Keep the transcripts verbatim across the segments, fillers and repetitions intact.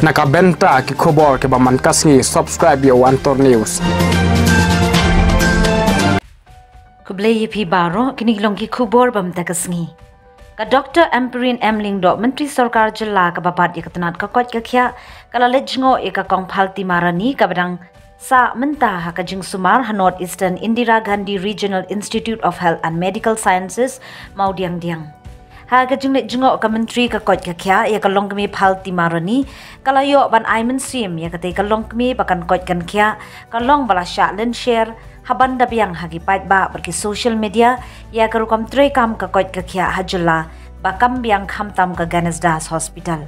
Na ka bynta ki khubor kiba man ka sngi, subscribe ïa u Antor News. Khublei ïa phi baroh, kine ki long ki khubor ba mynta ka sngi. Ka Doctor Ampareen M Lyngdoh, Myntri Sorkar Jylla kaba bat ïa ka tnat ka koit ka khiah, ka la leit jngoh ïa ka Kong Phalti Maharani kaba dang sah mynta ha ka jingsumar ha North Eastern Indira Gandhi Regional Institute of Health and Medical Sciences, Mawdiangdiang. Ha ka jingleit jngoh ka Myntri ka koit ka khiah ïa ka longkmie Phalti Maharani, ka la ïoh ban ai mynsiem ïa katei ka longkmie ba kan koit kan khiah, ka long ba la shah lynsher ha ban da biang ha ki paidbah bad ki social media ïa ka rukom treikam ka koit ka khiah ha jylla ba kam biang khamtam ka Ganesh Das Hospital.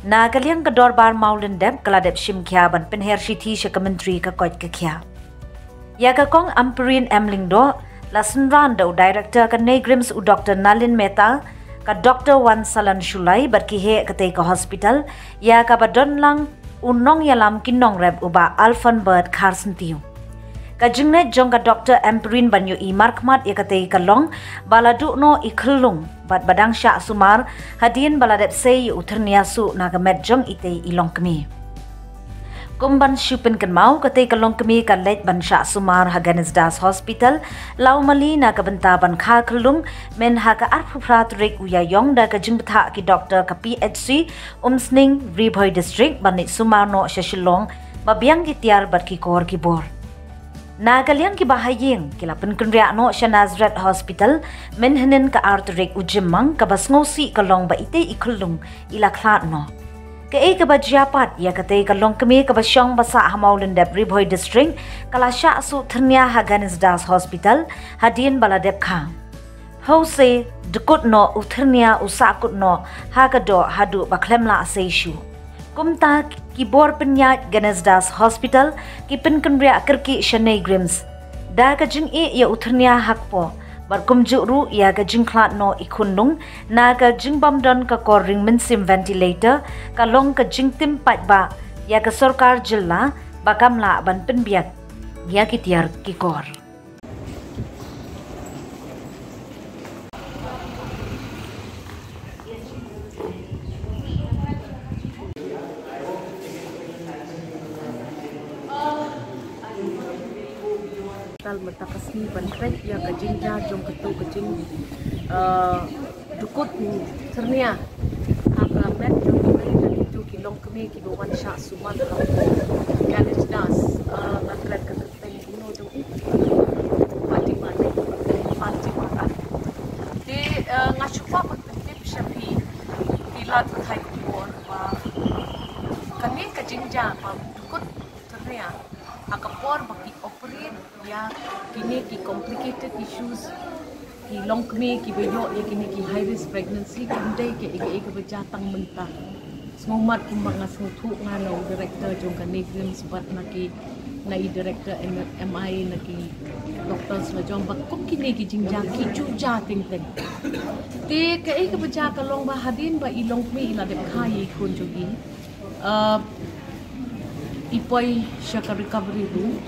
Na ka liang ka Dorbar Mawlyndep ka la dep shim khia ban pynher shithi sha ka Myntri ka koit ka khiah. Ïa ka Kong Ampareen M Lyngdoh la synran da u Director ka NEIGRIHMS u Doctor Nalin Mehta, ka Doctor Wansalan Shullai bad ki heh katei ka hospital, ïa kaba don lang u nongïalam ki nongrep u Bah Alphonbert Kharsyntiew. Ka jingleit jong ka Doctor Ampareen ban ïohi markhmat ïa katei ka long ba la duh noh i khyllung bad ba dang shah sumar hadien ba la dep sei ïa u thyrnia suh na ka met jong itei i longkmie. Kum ban shu pynkynmaw, katei ka longkmie ka leit ban shah sumar ha Ganesh Das Hospital Lawmali na ka bynta ban kha khyllung, mynha ka arphew phra tarik u Ïaïong da ka jingbthah ki doktor ka P H C Umsning, Ri Bhoi District ban leit sumar noh sha Shillong ba biang ki tiar bad ki kor ki bor. Na ka liang kiba ha ïing, ki la pynkynriah noh sha Nazareth Hospital mynhynnin ka ar tarik u Jymmang, kaba sngewsih ka long ba itei i khyllung i la khlad noh. Kaei kaba jia pat ïa katei ka longkmie kaba shong ba sah ha Mawlyndep, Ri Bhoi District, ka la shah suh thyrnia ha Ganesh Das Hospital hadien ba la dep kha. Hose, dkut noh u thyrnia, u sahkut noh ha ka doh haduh ba khlem lah sei shuh. Kumta ki bor pynïaid Ganesh Das Hospital ki pynkynriah kyrkieh sha NEIGRIHMS da ka jingïeh ïa u thyrnia ha kpoh bad kumjuh ruh ïa ka jingkhlad noh i khunlung na ka jingbym don ka kor ring mynsiem ventilator, ka long ka jingtim paidbah ïa ka sorkar jylla ba kam lah ban pynbiang ïa ki tiar ki kor. Tal mynta ka sngi ban trei ïa ka jingjia jong kato ka jing, eh, dkut thyrnia ha ka met jong ki, ki longkmie kiba wan shah sumar ha Ganesh Das, eh, nga kren ka kyrteng jong u Fatima, Fatima. Te, eh, nga shu kwah ban pyntip sha phi, phi lad pathai khubor ba kane ka jingjia ba dkut thyrnia ha ka por ba ki operate ïa kine ki complicated issues, ki longkmie kiba ïoh ïa kine ki high risk pregnancy, kam dei kaei kaei kaba jia tang mynta. Sngewmat kumba nga sngewthuh nga na u director jong ka NEIGRIHMS bad na ki, na i director M-, M I, na ki doctors la jong ba kum kine ki jingjia ki ju jia teng teng. Te kaei kaba jia ka long ba hadien ba i longkmie i la dep kha ïa i khun jong i, uh, i poi sha ka recovery room.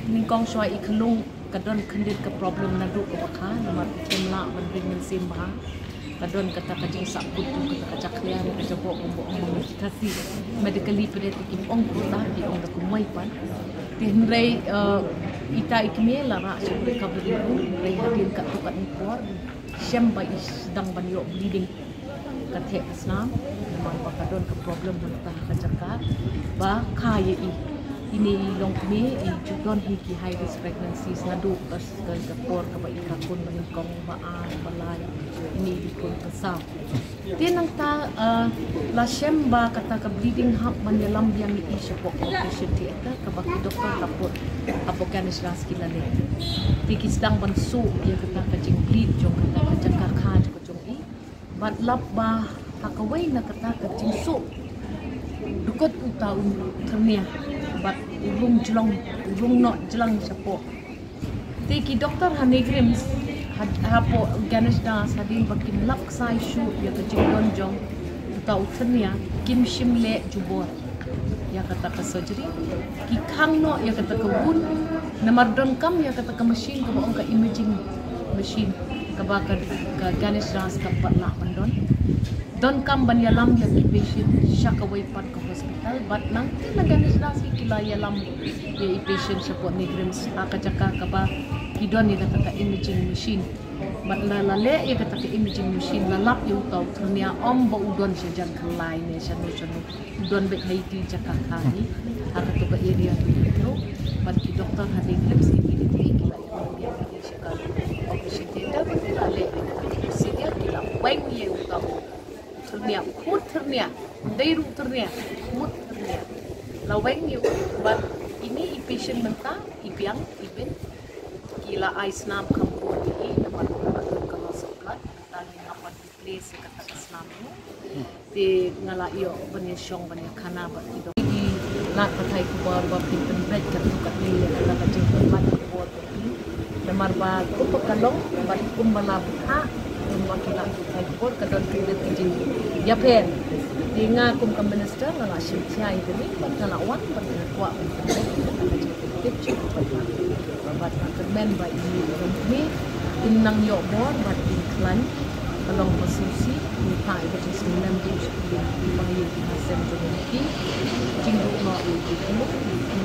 Nyngkong shuwa i khyllung ka don khyndiat ka problem naduh kaba kha, namar kim lah ban ring mynsiem bha. Ka don kata ka jingsahkut, kata ka jakhlia, ka jaboh, kumba ong ki Khasi. Medically pdeng te kim ong kumta, ki ong da kumwei pat. Te hynrei, eh, ita i kmie la rah sha recovery room, hynrei hadien katto katne por shem ba i sdang ban ïoh bleeding ka theh ka snam, namar ba ka don ka problem na kata ka jaka ba kha ïa i. Ine i longkmie i ju don hi ki high risk pregnancies naduh ka, ka, ka por kaba i kha khun ba nyngkong, ba ar, ba lai, ine i khun ba saw. Te nangta, eh, la shem ba kata ka bleeding hap ban ïalam biang ïa i shapoh operation theatre kaba ki doktor hapoh, hapoh Ganesh Das ki la leh. Te ki sdang ban suh ïa kata ka jingbleed jong kata ka jaka kha jong ka jong i. Bad lap ba ha kawei na kata ka jingsuh dkut uta u thyrnia bad u rung jlong, u rung noh jlang shapoh. Te ki doktor ha NEIGRIHMS, ha, hapoh Ganesh Das, hadien ba kim lap ksai shuh ïa ka jingdon jong uta u thyrnia, kim shym leh jubor ïa kata ka surgery. Ki khang noh ïa kata ka wound, namar donkam ïa kata ka machine kaba ong ka imaging machine kaba ka, ka Ganesh Das kam pat lah ban don. Donkam ban ïalam ïa ki patient sha kawei pat ka hospital, bad nangta na Ganesh Das ki la ïalam ïa i patient shapoh NEIGRIHMS ha ka jaka kaba ki don ïa kata ka imaging machine. Bad la, la leh ïa kata ka imaging machine, la lap ïa uta u thyrnia, ym ba u don sha Jaiñtia ne shano shano. U don beit ha iti jaka ha hi, ha kato ka area hi. Bad ki doktor ha NEIGRIHMS ki, ki, ki la ïa ki sha ka operation theater, bad ki la leh ïa ka procedure, ki la weng ïa uta u thyrnia, u khmut thyrnia, dei ruh thyrnia, u khmut thyrnia. La weng ïa u, bad ine i patient mynta, i biang, i bun, ki la ai snam kham bun ïa i, namar ba ka loss of blood, mynta ngin hap ban replace ïa kata ka snam ïa u. Te nga la ïoh ban ïashong ban ïakhana bad ki doktor. Ki lad pathai khubor ba phin pynbeit katto katne ïa kata ka jingpynbeit khubor ka phi. Namar ba kumba ka long bad kumba la bthah, kumba ki lad pathai khubor ka don kyndit ki jingïapher. Te nga kum ka minister nga la shim khia ïa kane bad nga la wan bad nga kwah ban pynbeit ïa kata ka jingpynbeit jingpynbeit. Bad nga kyrmen ba ine i long kmie in nang ïoh bor bad in khlaiñ. Ka long ka sngewsih, ngi phah ïa ka jingsngewlem jong u Syiem, ngi phah ïa ki nongshong jong ngi, ki jingduh noh ïa ki, ki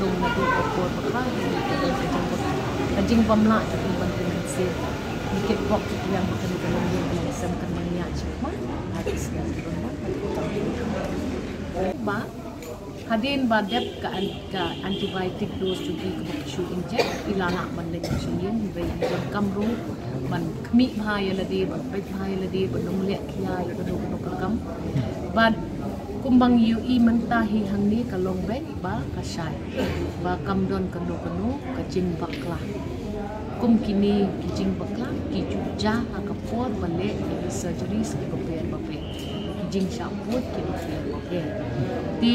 nong naduh ka por bakla, ka jingbam, ka jingbam lah jong ki ban pynkynshew. Ngi kitbok ki ïa ka kane ka nongïalam, ka nongïalam jingma ha ki snem ki ban wan. Ba hadien ba dep ka an-, ka antibiotic dose jong i kaba ki shu inject, i la lah ban leit sha ïing, hynrei i donkam ruh ban khmih bha ïa lade, ban peit bha ïa lade, ban ym leh khia ïa kano kano ka kam. Bad kumba ngi ïohi mynta hi hangne ka long beit ba ka shai, ba kam don kano kano ka jingbakla. Kum kine ki jingbakla ki ju jia ha ka por ba leh ïa ki surgeries kiba pher ba pher, ki jingshah pud kiba pher ba pher. Te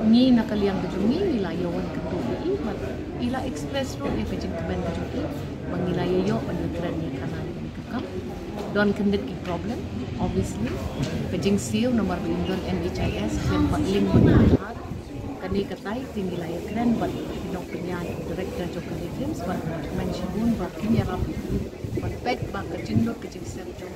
ngi na ka liang ka jong ngi, ngi la ïa wan kynduh ïa i, bad i la express ruh ïa ka jingkmen ka jong i ba ngi la ïa ïoh ban ïakren ïakhana ïa kane ka kam. Don kyndit ki problem, obviously. Ka jingsiew namar ba im don M H I S, khlem pat link bad Aadhaar. Kane katai te ngi la ïakren bad ki nongpynïaid, director jong ka NEIGRIHMS, bad nga kmen shibun ba kin ïarap ban peit ba ka jinglut ka jingsiew jong